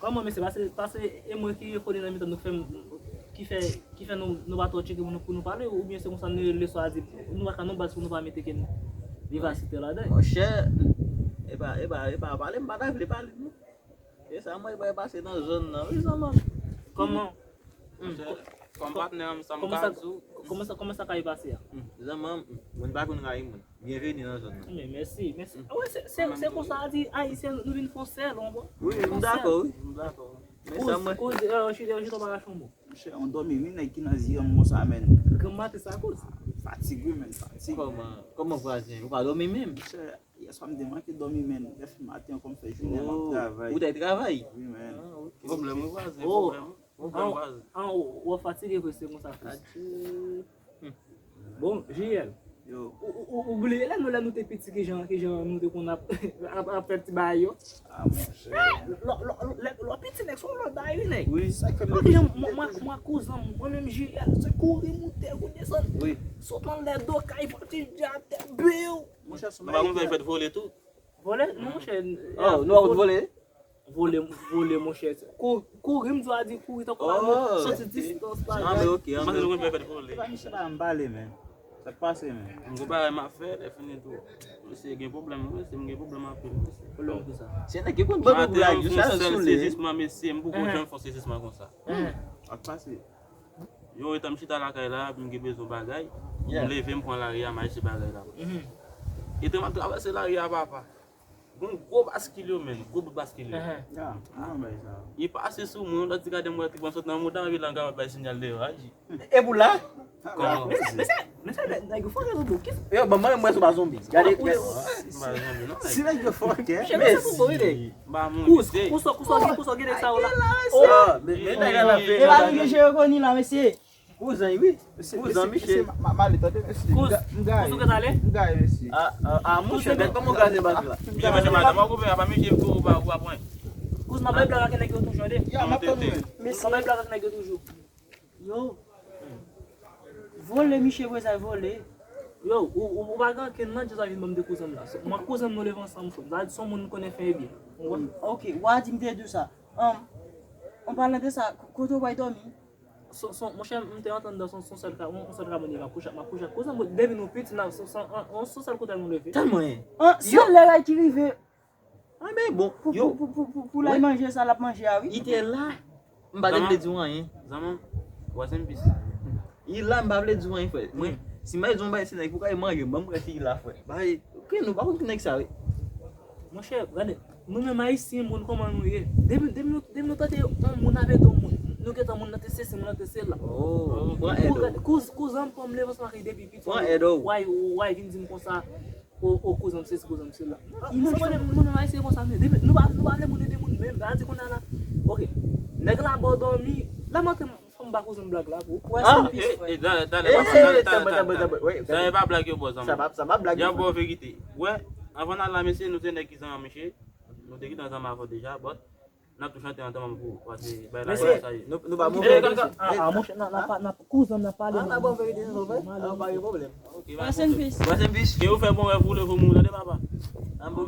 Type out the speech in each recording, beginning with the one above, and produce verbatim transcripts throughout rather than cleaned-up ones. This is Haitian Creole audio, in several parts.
Kòman mesye, paske, paske e mwen ki kole nan mitan nou, ki fè, ki fè, ki fè nou, nou pa twò tcheke pou nou, pou nou pale, oubyen se konsa nou rele swa di, nou pa ka nan baz pou nou pa mete ke vivasite ladan. Monchè, e pa, e pa, e pa pale, m pa ta vle pale, non. E sa mwen bay pase nan zòn nan, wi, zanmi. Kòman? Monchè, kòm patnè m, sa m ka di w. Kòman sa, kòman sa ka pase a? Zanmi, moun pa konn rayi moun. Byenveni nan zòn nan. Men mèsi, mèsi. Wi, se, se, se konsa a di Ayisyen, nou vin fè yon sèl, ou konprann? Wi, m dakò, wi, m dakò. Men sa mwen. Koz, koz, euh, chita, chita pa lach yon bon. Monchè, yon dòmi, wi, nèg ki nan zye m konsa, men. Granm maten sa koz. Fatig, wi, men, fatig. Kòman, kòman vwazen? Ou pa dòmi menm? Monchè, yè swa m te manke dòmi, men. Lè fin maten ankò m fè jounen m ap travay. Ou t al travay? Wi, men. Ah, ok. Pwoblèm, wi, vwazen, pwoblèm. Pwoblèm, vwazen. An, w ap fatige vre, se konsa koz. Adje. Bon, J L. Yo. Ou, ou, ou, ou bliye lè nou, lè nou te piti, kijan, kijan nou te konn ap, ap, ap fè ti bagay yo? Ah, monchè. Lè, lè, lè, lè w piti, nèg, se yon lòt bagay, wi, nèg. Wi, sa k fè m. Kijan, mwen, mwen, mwen, kouzan m, mwen menm, J L, se kouri moute, kouri desann. Wi. Sot anlè do kay, fò ti di atè, biw. Monchè, se yon bagay ki fèt vole tou. Vole? Non, monchè. Oh, nou pa konn vole? Vole, vole, monchè. Kou-, kouri, m di w a di kouri, tankou la, soti distans la. Ah, men ok, an. Mwen, mwen fè vole. E pa misye pa m pale, men. Sa k pase, men? M gon bagay m ap fè, lè fini tou. Mesye gen pwoblèm, wi, mesye, m gen pwoblèm anpil, mesye. Pwoblèm pou sa. Se nèg ki konn ban nou blag, yo sa yo soule. Maten, yon sèl sezisman, mesye, m poko janm fè yon sezisman konsa. Sa k pase? Yon etan m chita lakay la, m gen bezwen bagay. M leve, m pran lari a, m achte bagay la. Etan m ap travèse lari a, papa. Gon gwo baskil yo, menm, gwo bout baskil yo. Li pase sou mwen, lòt ti gade m wè trip an sot nan mouda, anvi langa bay sinyal deyò a, G. E pou la? Kòman? Mesye, mesye, mesye, nèg yo fòkè sou bouki. Yo, ban mwen, mwen sou pa zonbi. Gade. M pa zonbi, non, nèg. Si nèg yo fòkè. Mesye, mesye, sou bouki. M pa moun, mesye. Kousa, kousa, kousa, gen nèg sa yo la. Oh, men, men nèg la nan. E pa nou gen Jeroni la, mesye. Kouzan, wi. Kouzan, mesye. Mesye, m ale, tande, mesye. Kouz, m gaye. Kouz ou ka ale? M gaye, mesye. A, a, a, monchè, men kòman w gaze bak la? Mesye, mesye, madanm, w ap koupe, apa misye tou ou pa, ou pa pran? Kouz, m ap bay blag ak nèg yo toujou, tande. Ya, m ap tann ou. M ap bay blag ak nèg yo toujou. Yo. Vole, misye, vre sa, vole. Yo, ou, ou, ou pa gen ankenn nan, Jezal vin ban m de kouzan m la. Mwen, kouzan m, nou leve ansanm, frè m. Sa vle di, se yon moun m konnen fè byen. Ou konprann? Ok, w a di m te di w sa. An, an palan de sa, kote w pral dòmi? Son, son, monchè, m te antann dan son, son sèl ka, on, on sèl ka mande, m ap kouche, m ap kouche ak kouzan m, depi nou piti, n ap, son, son, on, on, son sèl kote nou leve. Tèlman, hein? An, se lè la ki rive. Ah, men bon, pou, yo. Pou, pou, pou, pou, pou l al manje sa l ap manje a, wi. Li te la. M pa te vle di w anyen. Zanmi, zanmi, w a senpis. Li la, m pa vle di w anyen, frè. Mwen, si m al di w bagay, se nèg pou kay manje, ban m wè si li la, frè. Bagay, ok, nou pa konn ki nèg sa, wi. Monchè, gade, nou menm Ayisyen, moun kòman nou ye. Depi, depi nou, depi nou tande yon moun avè yon moun, nou gentan moun nan te sesi, moun nan te sela. Oh, pran èd ou. Gade, kouz-, kouzan m pran m leve ansanm ak li depi piti. Pran èd ou. Way, way, vin di m konsa. O, o, kouzan m sesi, kouzan m sela. Mwen menm, mwen menm Ayisyen konsa, men depi nou pa, nou pa vle moun ede moun menm. Sa vle di kounye a la, ok. Nèg la ba w dòmi, la maten, fò m ba kouzan m blag la pou ou. Wè, se pis, frè. Sa e pa blag yo ba w, zanmi. Sa pa, sa pa blag yo ba w. Y ap ba w verite. Wè, anvan n al la, mesye, nou se nèg ki zanmi misye. Nou te gentan zanmi avè w deja, but n ap tou chante ansanm pou pase bay la sa ye. Nou, nou pa bon verite. Ah, ah, monchè, n a, n a pa, n a, kouzan m, n a pale. Ah, n a bon verite, non, vre? Ah, pa gen pwoblèm. Ok, pa gen pwoblèm. Rest in peace. Rest in peace. Ke ou fè bon rèv ou leve ou mouri, tande, papa. Ah, bon.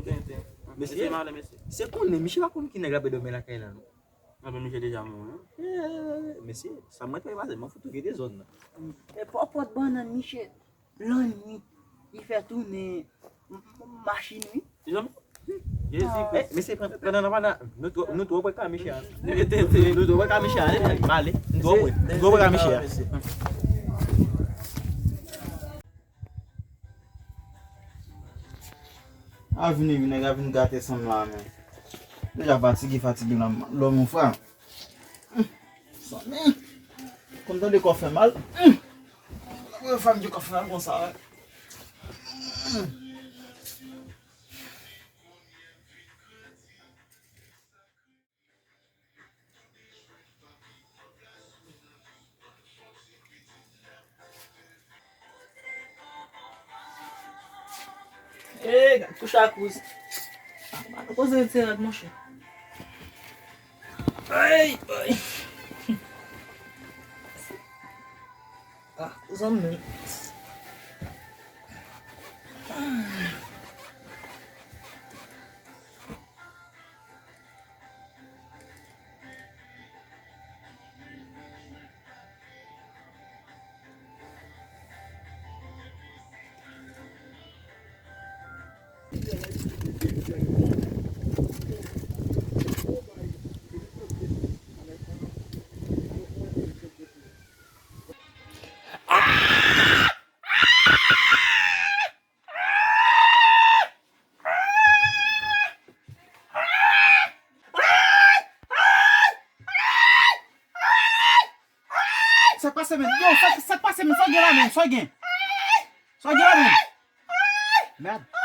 Mesye, mesye, se konnen, misye pa konn ki nèg la pe dòmi lakay la, non. Anben, misye deja mouri, non? Eh, mesye, sa mwen te pase, mwen fout ou kite zòn nan. E pòpòt bannann, misye. Lannwit, li fè tounen m-, m-, machin, wi. Ti zanmi? Jezi Kris. Eh, mesye, pran, pran nan, pran nan. Nou twò, nou twò prè ka miche a. Nou twò prè ka miche a, ale, ale. M ale. Nou twò prè. Nou twò prè ka miche a. A vini, vini, nèg la vin gate san m la, men. Deja fatige, fatige, lòm, lòm, mon frè. Zanmi. Konn tande kò fè mal. Mwen fè m di kò fè mal konsa, wi. Ey, gad kouch a kouz. Poze l sere, monchè. Ay, ay. Ah, zanmi. Sa k pase, men? Yo, sa, sa k pase, men? Sa w gen la, men? Sa w gen? Sa w gen la, men? Mèd.